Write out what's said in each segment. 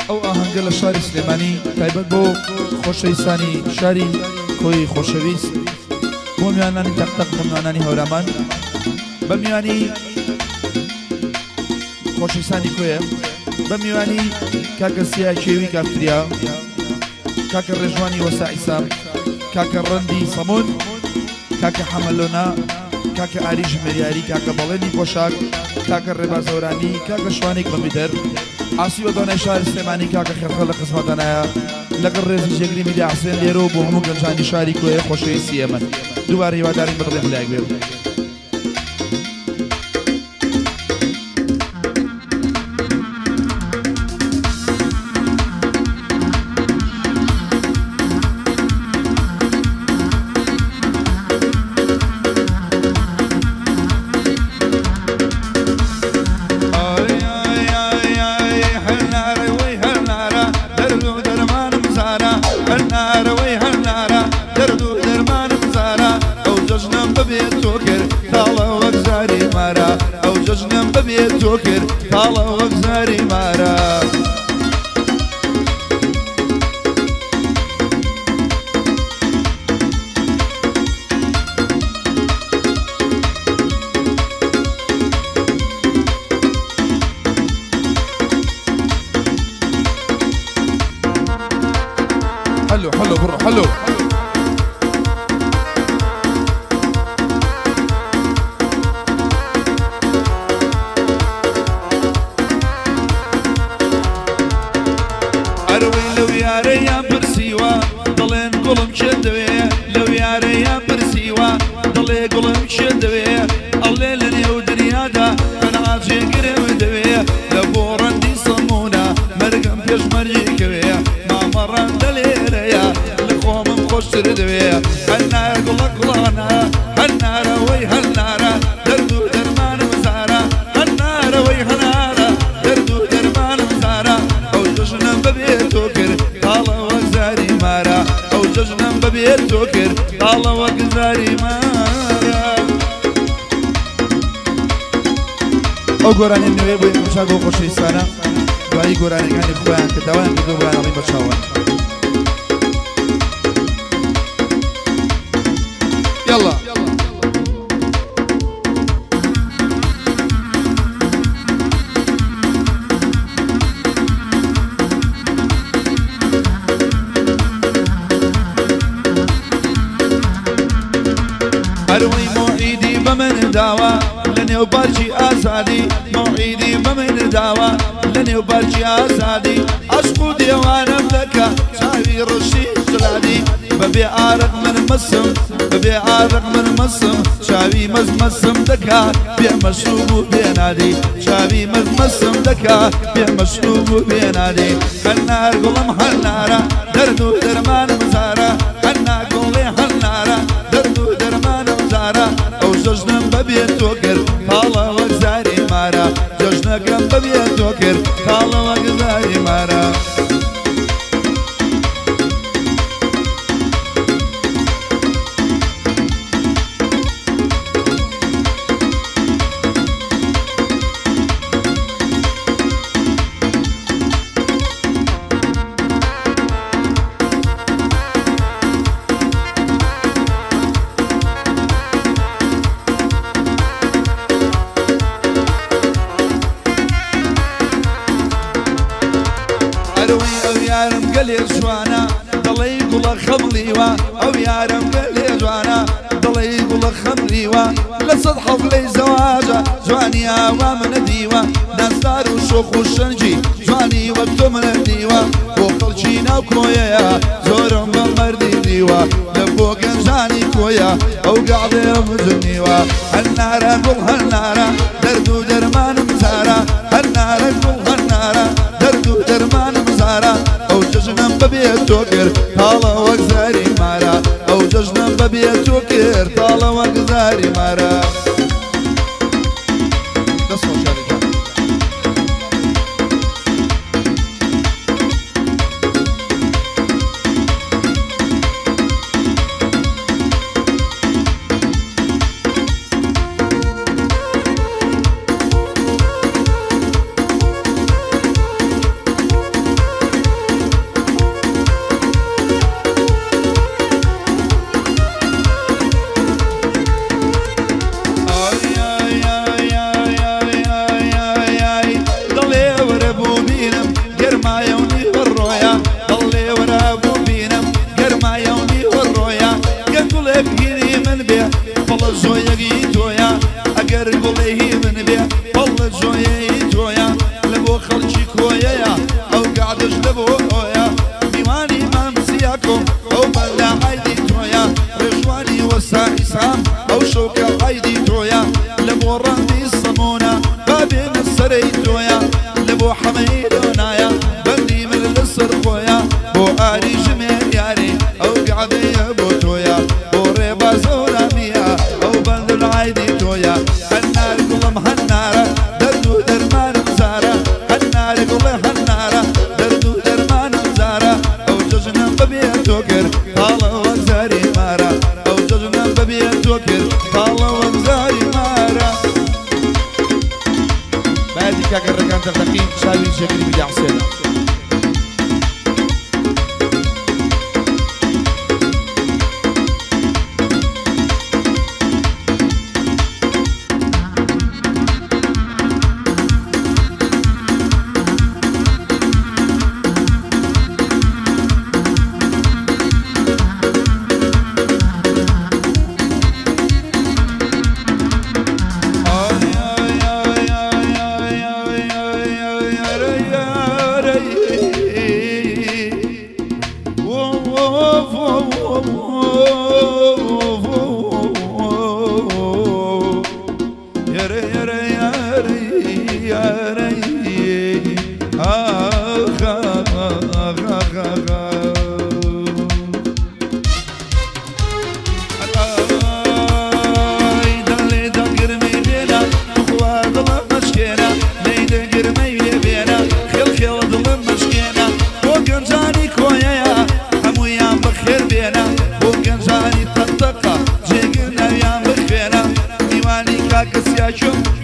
ئەو ئاهەنگە لە شاری سلێمانی تایبەت بۆ خۆشەویستانی شاری کۆی خۆشەویست، بۆ میوانانی تەقتەق، بۆ میوانانی هەورامان، بە میوانی خۆشەویستانی کۆیە، بە میوانی کاکە سیا کێوی کافتریا، کاکە ڕێژوانی وەسا ئیسام، کاکە ڕەندی سەمون، کاکە حەمەلۆنا، کاکە ئاری ژمێریاری، کاکە بەڵێنی پۆشاک، کاکە ڕێباز هەورامی، کاکە شوانی کۆمپیوتەر، ئاسی بە توانای شاری سلێمانی، کاکە خێرخە لە خزمەتانایە، لەگەڵ ڕێزی جێگری میدیا حسێن لێرەوە بۆ هەموو گەنجانی شاری کۆیە خۆشەویستی ئێمەن. دووبارە هیوادارین بە دڵی هەموو لایەک بێ. حلو حلو برو حلو. ئەروی لەو یارەیان پرسیوە دەڵێن گوڵم چێ دەوێ، لەو یارەیان پرسیوە دەڵێ گوڵم چێ دەوێ، ئەڵێ لە نێو دنیادا تەنها جێگرم دەوێ، لە بۆ ڕەندی سەمونە مەرگم پێش مەرگی کەوێ، مامە ڕەندە لێرەیە لە خۆمم خۆشتر دەوێ. هەنارە گوڵە گوڵانە، هەنارەوەی هەنارە، دەرد و دەرمانم زارە، هەنارەوەی هەنارە، دەرد و دەرمانم زارە، ئەو جەژنم بەبێ تۆ کرد تاڵە وەک زاری مارە، ئەو جەژنم بەبێ تۆ کرد تاڵە وەک زاری مارە. ئەو گۆرانی نوێ بۆ یەکەم چاک بۆ خۆشەویستانە، دوایی گۆرانیەکانی خۆیان کە داوایان کردووە بۆیان ئەڵێن بە چاوان. يلا ئەروی مۆعیدی بە من داوە لە نێو بارکی ئازادی، مۆعیدی بە من داوە لە نێو بارکی ئازادی، عەشق و دێوانم دەکا چاوی ڕەشی جلادی، بەبێ ئارەق من مەسم، بەبێ ئارەق من مەسم، چاوی مەزمەسم دەکا بێ مەشروب و بێنادی، چاوی مەزمەسم دەکا بێ مەشروب و بێنادی. هەنار گوڵم هەنارە، دەرد و دەرمانم زارە، هەنا گوڵێ هەنارە، دەرد و دەرمانم زارە، ئەو جەژنم بەبێ تۆ کرد تاڵە وەک زاری مارە، جەژنەکەم بەبێ تۆ کرد تاڵە وەک زاری مارە. ئەروی ئەو یارم گەلێ جوانە دەڵێی گوڵە خەمڵیوە، ئەو یارم گەلێ جوانە دەڵێی گوڵە خەمڵیوە، لە سەد حەفلەی زەواجە جوانی ئاوا منە دیوە، نازدار و شۆخ و شەنگی جوانی وەک تۆ منە دیوە، بۆ خەڵکی ناو کۆیەیە زۆرم بە مەردی دیوە، لە بۆ گەنجانی کۆیە ئەو گاڵێم جنیوە. هەنارە گوڵ هەنارە، دەرد و دەرمانم زارە، هەنارە گوڵ هەنارە، دەرد و دەرمانم زارە، ئەو جەژنم بەبێ تۆ کرد تاڵە وەک زاری مارە، ئەو جەژنم بەبێ تۆ کرد تاڵە وەک زاری مارە. دەست خۆش یارەکان. شوکە عەیدی تۆیە لە بۆ ڕەندی سەمۆنە بابێنە سەرەی تۆیە لە بۆ حەمەی دۆنایە بەندی من لەسەر خۆیە بۆ ئاری ژمێر یاری ئەو گعدەیە بۆ تۆیە بۆ ڕێبازە و ڕامیە ئەو بەندن عەیدی تۆیە هەنار گوڵم هەنارە دەرد و دەرمانم زارە هەنار گوڵێ هەنارە دەرد و دەرمانم زارە ئەو جەژنم بەبێ تۆ کرد تاڵە وەک زاری مارە ئەو جەژنم بەبێ تۆ کرد تاڵە وەک زاری مارە. بایەتی کاکە ڕێکان تەقتەقی چاوی جێگری میدیا حوسێنە.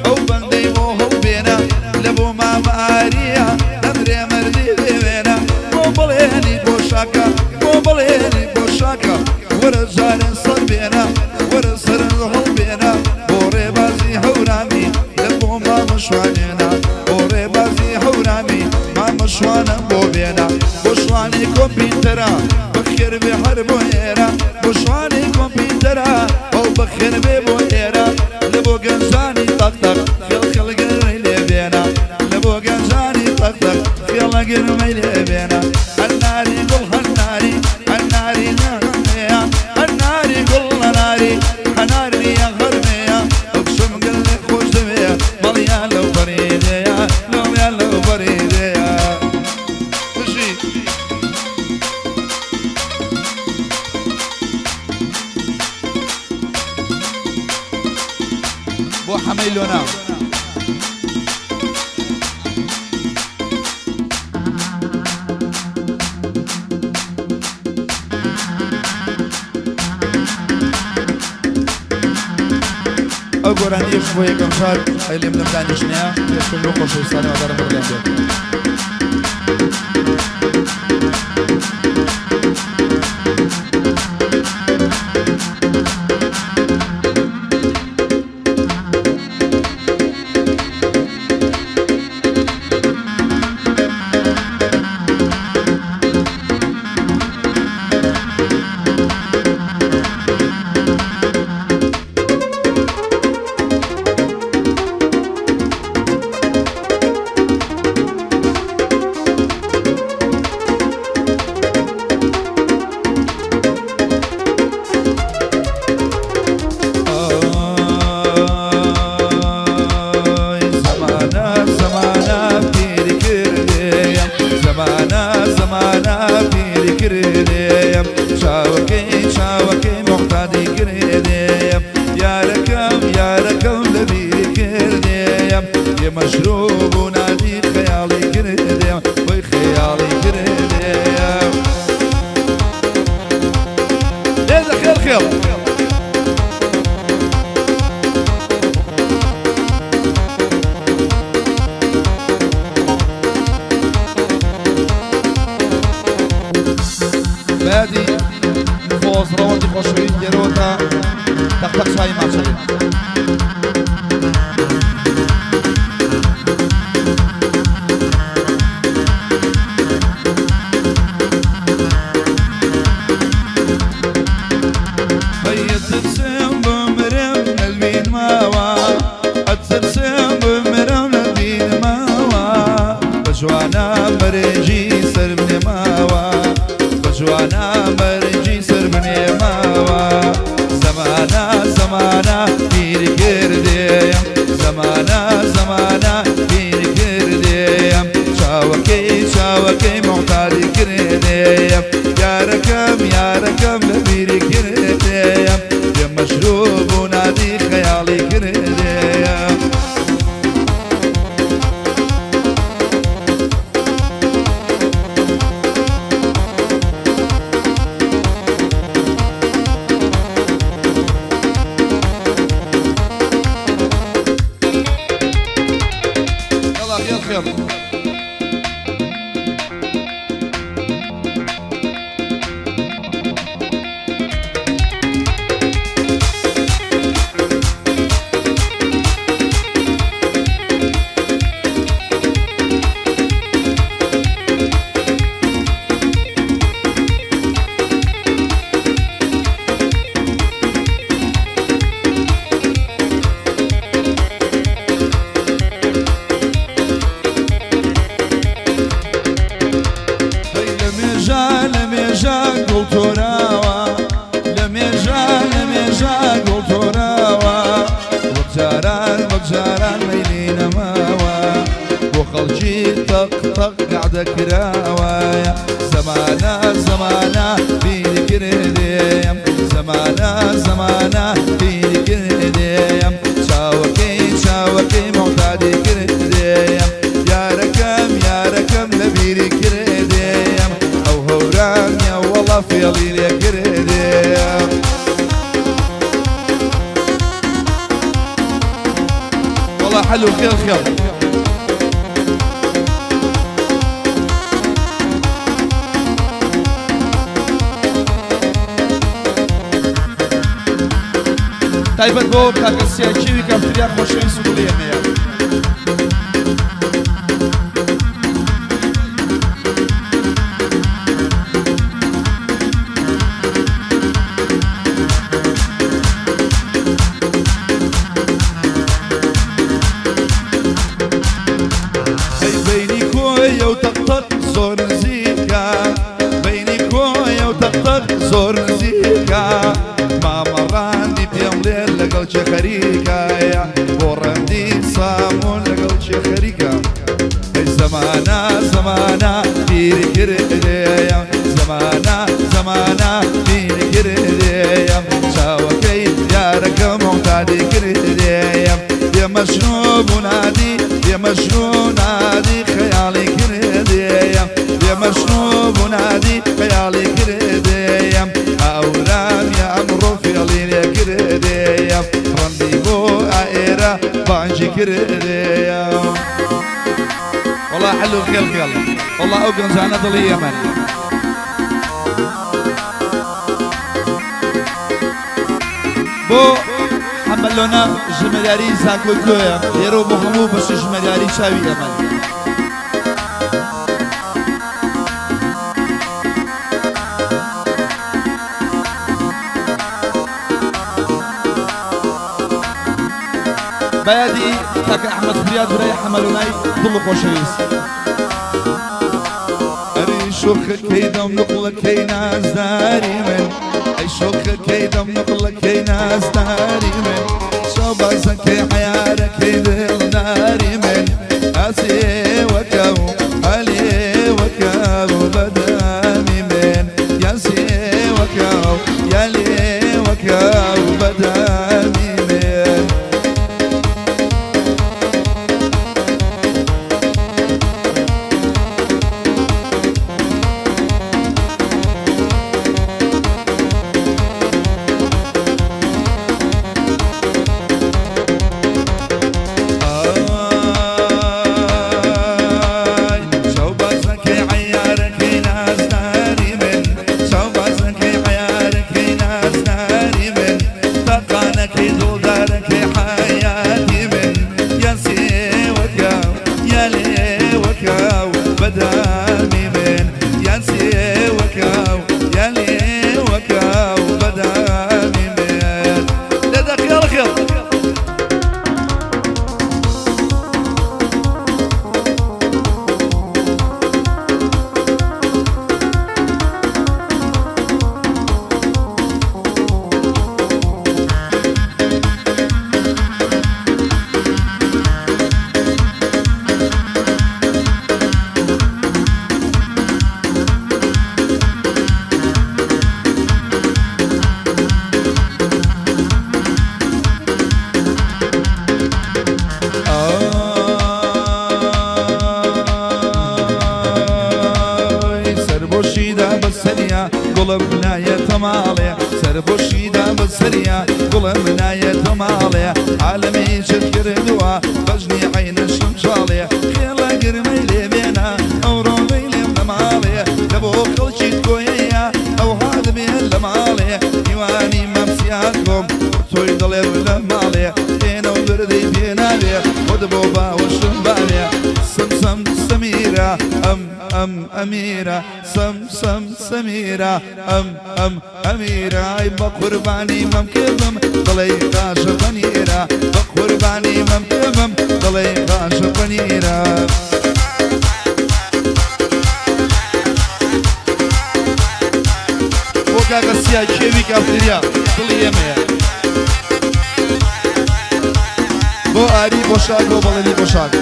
ئەو بەندەی بۆ هەڵبێنە لە بۆ مامە ئاریە ئەمرێ مەردی بێوێنە بۆ بڵێنی بۆ شاکە بۆ بڵێنی بۆ شاکە وەرە جارێن سەر بێنە وەرە سەرن هەڵبێنە بۆ ڕێبازی هەورامی لە بۆ مامە شوانێنە بۆ ڕێبازی هەورامی مامە شوانم بۆ بێنە بۆ شوانی کۆمپیوتەرە بەخێر بێ هەر بۆ ئێرە بۆ شوانی کۆمپیوتەرە ئەو بەخێر بێ بۆ ئێرە لە بۆ گەنجانی تەق تەق خێڵ خێڵ گەرمەی لێ بێنە لە بۆ گەنجانی تەق تەق خێڵە گەرمەی لێ بێنە هەناری گوڵ هەناری هەناری نەغمەیە هەناری گوڵ هەناری هەناری یە غەرمەیە ئەو کچم گەلێ خۆش دەوێ بەڵیان لەو بەریدەیە لەویان لەو بەریدەیە. بژی بۆ حەمەی لۆنا. ئەو گۆرانیەش بۆ یەکەم جار ئەیلێم لەم دانیشتنەیە پێشکەش بۆ خۆشەویستانی وادارم بەدڵیان بێت. مەشروب و نادی خەیاڵی کردێم بۆی خەیاڵی کردێم. لێدە خێڵ خێڵ. بەیادی نفۆز ڕەوەندی خۆشەویست لێرەوە تا تەق تەق چای ماچەکە. ئەترسم بمرم لەبینماوە ئەترسم بمرم لەبینماوە بە جوانە مەرجی سەر بنێماوە بە جوانە مەرجی سەر بنێماوە زەمانە زەمانە بیری کردیم زەمانە زەمانە بیری کردیم چاوەکەی چاوەکەی موعتادی کردیم یارەکەم یارەکەم لە بیری کردیم بێ مەشروب و نادی خەیاڵی کردیم. زەمانە زەمانە بیری کردیم زەمانە زەمانە بیری کردیم چاوەکەی چاوەکەی موعتادی کردیم یارەکەم یارەکەم لە بیری کردیم ئەو هەورامیە وەڵا فێڵی لێ کردیم. وەڵا حەل و خێڵ خێڵ. تایبەت بۆ کاکە سیاکیوی کافتریا خۆشەویست و دڵی ئێمەیە. ئەی بەینی کۆیە و تەقتەق زۆر نزیکە بەینی کۆیە و تەقتەق زۆر نزیکە مامەڕاندی پێم لێ لەگەڵ چێ خەریکایە بۆ ڕەندی سامۆن لەگەڵ چێ خەریکە ئەی زەمانە زەمانە بیری کردیم زەمانە زەمانە بیری کردیم چاوەکەی یارەکەم موعتادی کردیم بێ مەشروب و نادی بێ مەشروب نادی خەیاڵی کردیم بێ مەشروب و نادی خەیاڵی کردیم ئاورامیە ئەمڕۆ فێڵی لێ کردیم ڕەندی بۆ ئائێرە بانگی کردیم. وەڵا حەل و خێڵ خێڵ. وەڵا ئەو گەنجانە دڵی ئێمەن. بۆ حەمەلۆنە ژمێریاری زانکۆی کۆیە لێرەوە بۆ هەموو بەشی ژمێریاری چاوی ئێمەن. بەیادی کاکە ئەحمەد فریاد برای حەمەلۆنای دڵ و خۆشەویست. ئەری شۆخەکەی دەم نوقڵەکەی نازداری من ئەی شۆخەکەی دەم نوقڵەکەی نازداری من شەبازەکەی عەیارەکەی دڵداری من ئاسێوەکە و ئەلێوەکە و بەدامی من یاسێوەکە و یالێوەکە و بەدامی من. ماڵێ سەرپۆشیدا بەسەریا گوڵم نایەتە ماڵێ عالەمی چت کردووە بەژنی عەینە شمشاڵێ خێڵە گرمەی لێبێنە ئەو ڕۆڵەی لێم لە ماڵێ لە بۆ خەڵکی کۆیەیە ئەو هادبێ لە ماڵێ میوانی مەمسیات بۆم تۆی دەڵێم لە ماڵێ پێنە و بردەی پێناوێ خۆت بۆ باوەشم باوێ سەم سەم سەمیرە ئەم ئەم ئەمیرە سەم سەم سەمیرە ئەم ئەم ئەمیرە ئەی بە قوربانی مەم کێبم دڵی قاشە پەنیرە بە قوربانی مەم کێبم دڵی قاشە پەنیرە. بۆ کاکە سیا کێوی کافتریا دڵی ئێمەیە بۆ ئاری بۆ شاک بۆ بەڵێنی بۆ شاک.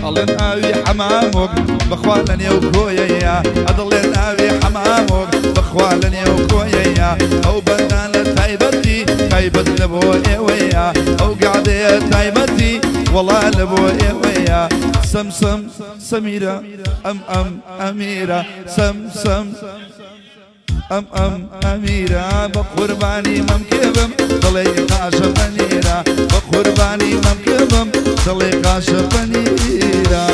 ئەڵێن ئاوی حەمامۆک بەخوا لە نێو کۆیەیە ئەدڵێن ئاوی حەمامۆک بەخوا لە نێو کۆیەیە ئەو بەندانە تایبەتی تایبەت لە بۆ ئێوەیە ئەو گەعدەیە تایبەتی وەڵا لە بۆ ئێوەیە سەم سەم سەمیرە ئەم ئەم ئەمیرە سەم سەم ئەم ئەم ئەمیرە بە قوربانی مەم کێبم دڵی قاشە پەنیرە بە قوربانی مەم کێبم دڵی قاشە پەنیرە.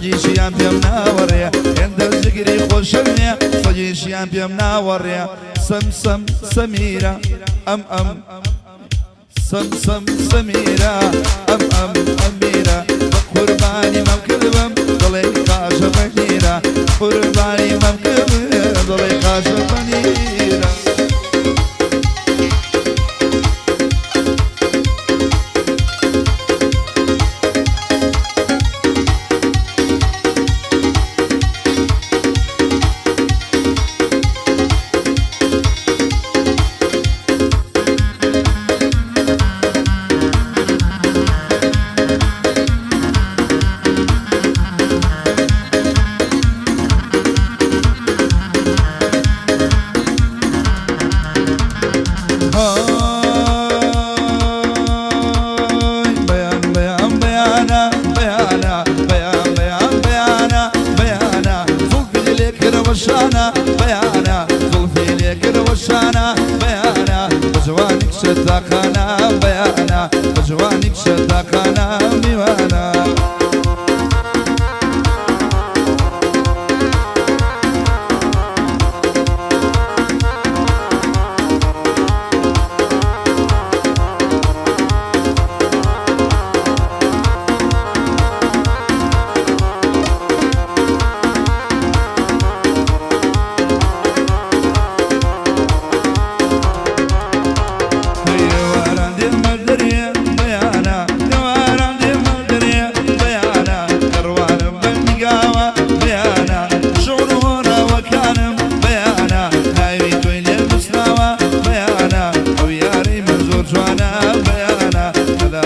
سەگیشیان پێم ناوەڕێ هێندە جگری خۆشەوێ سەگیشیان پێم ناوەڕێ سەم سەم سەمیرە ئەم ئەم سەم سەم سەمیرە ئەم ئەم ئەمیرە بە قوربانی مەم کردبم دڵی قاشە پەنیرە قوربانی مەم کردبم دڵی قاشە پەنیرە. بەجوانیک شەتاقانە میوانە. جوانا بيانا، لا